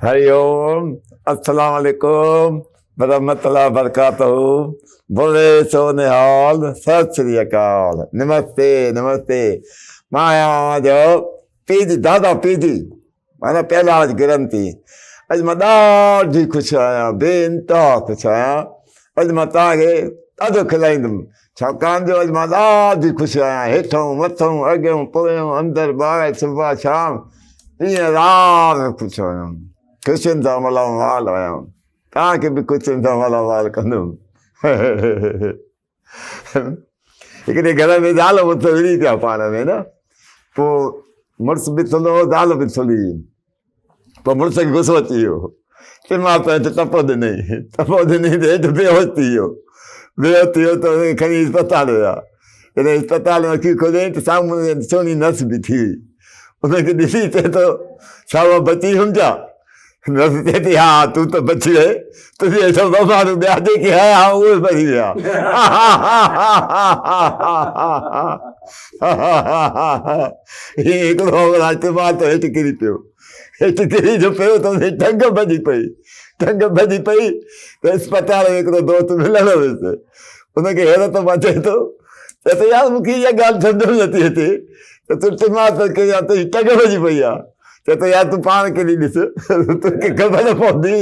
هري اوم السلام عليڪم ورحمة الله وبرڪاته بولي سو نهال ست سري اڪال نمستي نمستي مان آهيان اوهان جو پي جي دادا پي جي معنيٰ پهلاج گرنٿي اڄ مان ڏاڍي خوش آهيان بي انتها خوش آهيان اڄ مان توهان کي ڏاڍو کلائيندم ڇاڪاڻ جو اڄ مان ڏاڍي خوش آهيان هيٺئون مٿئون اڳيون پويون اندر ٻاهر صبح شام ڏينهن رات خوش آهيان خوشين سان مالا مال آهيان توهان کي به خوشين سان مالا مال ڪندم. هڪڙي گهر ۾ زال مڙس وڙهي پيا پاڻ ۾ نه پوء مڙس به ٿلهو هو زال به ٿلهي هئي پوء مڙس کي غصو اچي ويو چي مان ته هيٺ ٽپو ڏنئي ٽپو ڏنئي ته هيٺ بيهوش ٿي ويو بيهوش ٿي ويو ته هن کي کڻي اسپتال ويا جڏهن اسپتال ۾ اکيون کوليائين ته سامهون سهڻي نرس بيٺي هئي ان کي ڏسي چئي ٿو ڇا مان بچي هيم ڇا نرس چئي ٿي ها تون ته بچي وئين تنهنجي هيٺان ٻه ماڻهو ٻيا جيڪي آيا ها اهي مري ويا. هي هڪڙو همراهه چمان ته هيٺ ڪري پيو. هيٺ ڪري جو پيو ته ان جي ٽنگ ڀڄي پئي. ٽنگ ڀڄي پئي ته اسپتال ۾ هڪڙو دوست ملڻ ويس. ان کي حيرت مان چئي ٿو چئي ٿو يار مون کي اها ڳالهه سمجهه ۾ نٿي اچي ته تون چمان ته ڪري آ تنهنجي ٽنگ ڀڄي پئي آ. چئي ٿو يار تون پاڻ ڪري ڏس توکي خبر پوندي.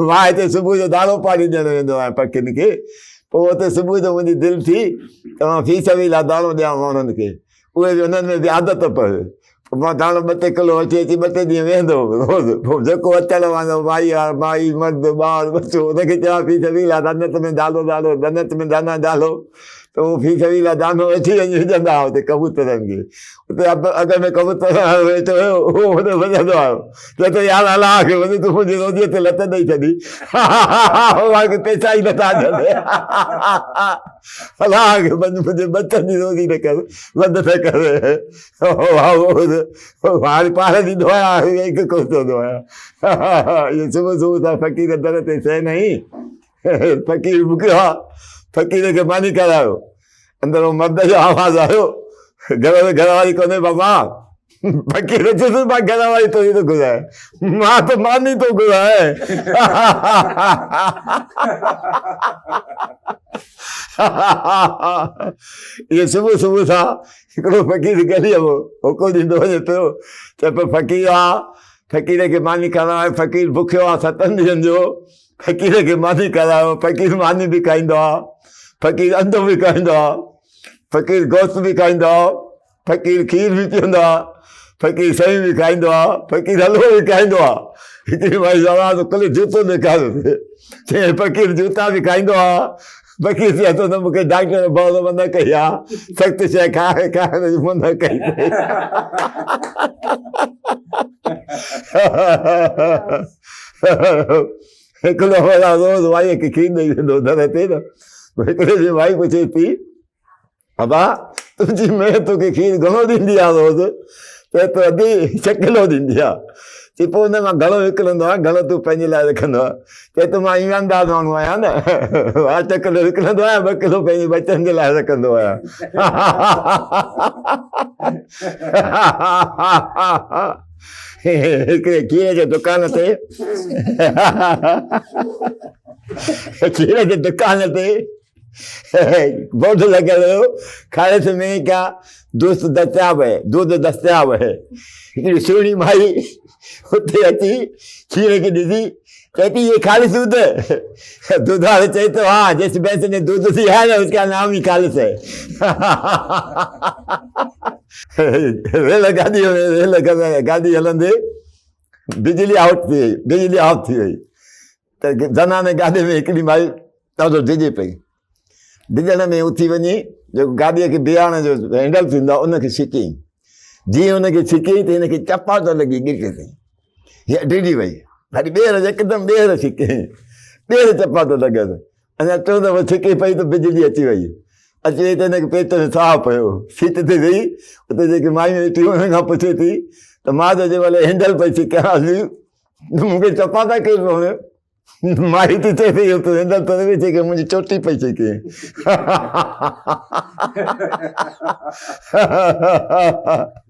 مان هتي صبح جو داڻو پاڻي ڏيڻ ويندو آهيان پکين کي پوء اتي صبح جو منهنجي دل ٿي ته مان في سبيل الله داڻو ڏيان ماڻهن کي اهي به انهن ۾ به عادت پوي پوء مان داڻو ٻه ٽي ڪلو وٺي اچي ٻه ٽي ڏينهن ويهندو هوس روز پوء جيڪو اچڻ وارو مائي وارو مائي مرد ٻار ٻچو ان کي چوان في سبيل الله جنت ۾ ڊالو ڊالو جنت ۾ دانا ڊالو ته اهو في سبيل الله دانو وٺي وڃي وجهندا هئا اتي ڪبوترن کي اتي اڳ ۾ ڪبوتر وارو ويٺو هيو اهو هوڏي وڃندو آيو چئي ٿو يار الله کي وڃي تون منهنجي روزيء تي لت ڏئي ڇڏي مان کي پئسا ئي نٿا ڏين الله کي وڃ منهنجي ٻچن جي روزي نه ڪر بند نه ڪر هاڻي پاڻ ڏيندو آهيان هڪ ڪو چوندو آهيان اهو صبح صبح سان فقير در تي چئي نه فقير بکيو آ فقير کي ماني کارايو اندر مرد جو آواز آيو گهر ۾ گهر واري ڪونهي بابا فقير چيس مان گهر واري تو ٿو گهرائي مان ته ماني ٿو گهرائي اهو صبح صبح سان هڪڙو فقير گليء ۾ هوڪو ڏيندو وڃي پيو چئي پيو فقير آ فقير کي ماني کارائي فقير بکيو آ ستن ڏينهن جو فقير کي ماني کارايو، فقير ماني به کائيندو آ، فقير انڊو به کائيندو آ، فقير گوشت به کائيندو آ، فقير کير به پيئندو آ، فقير سيون به کائيندو آ، فقير حلوو به کائيندو آ. هڪڙي مائي آواز کولي جوتو ڏيکاريو چيائين فقير جوتا به کائيندو آ. فقير چئي ٿو ته مون کي ڊاڪٽر بهت منع ڪئي آ، سخت شيء کائڻ جي منع ڪئي اٿئي. هڪڙو ڀلا روز مائيء کي کير ڏئي ويندو هو در تي ته هڪڙي ڏينهن مائي پڇيس ٿي، ابا تنهنجي مينهن توکي کير گهڻو ڏيندي آ روز؟ چئي ٿو ادي ڇهه ڪلو ڏيندي آ. چي پوء ان مان گهڻو وڪڻندو آهين گهڻو تون پنهنجي لاء رکندو آهين؟ چئي ٿو مان ايماندار ماڻهو آهيان نه اٺ ڪلو وڪڻندو آهيان ٻه ڪلو پنهنجي ٻچن جي لاء رکندو آهيان. هڪڙي کير جي دڪان تي کير جي دڪان تي بورڊ لڳل هيو خالص ۾ ڪا دوست دستياب هي دودھ دستياب هي هڪڙي سهڻي مائي اتي اچي کير کي ڏسي چئي ٿي هي خالص دودھ دودھ وارو چئي ٿو ها جس ڀينس ني دودھ ديا هي نه اس ڪا نام هي خالص هي ريل گاڏي ريل گاڏي هلندي بجلي آئوٽ ٿي وئي بجلي آف ٿي وئي ته زناني گاڏي ۾ هڪڙي مائي ڏاڍو ڊڄي پئي ڊڄڻ ۾ اٿي وڃي جيڪو گاڏيء کي بيهارڻ جو هينڊل ٿيندو آهي ان کي ڇڪيائين جيئن ان کي ڇڪيائين ته هن کي چپاٽ لڳي ڳٽ تي هيء ڊڄي وئي وري ٻيهر يڪدم ٻيهر ڇڪيائين ٻيهر چپاٽ لڳس اڃا ٽيون دفعو ڇڪي پئي ته بجلي اچي وئي. اچي وئي ته هن کي پيٽ ۾ ساهه پيو. سيٽ تي ويهي اتي جيڪي مايون ويٺيون هيون انهن کان پڇي ٿي ته مان ته جنهن مهل هينڊل پئي ڇڪيان ته مون کي چپاتا ڪير پيو هڻي؟ مائي ٿي چئي ته اهو تون هينڊل ته نه پئي ڇڪين منهنجي چوٽي پئي ڇڪين.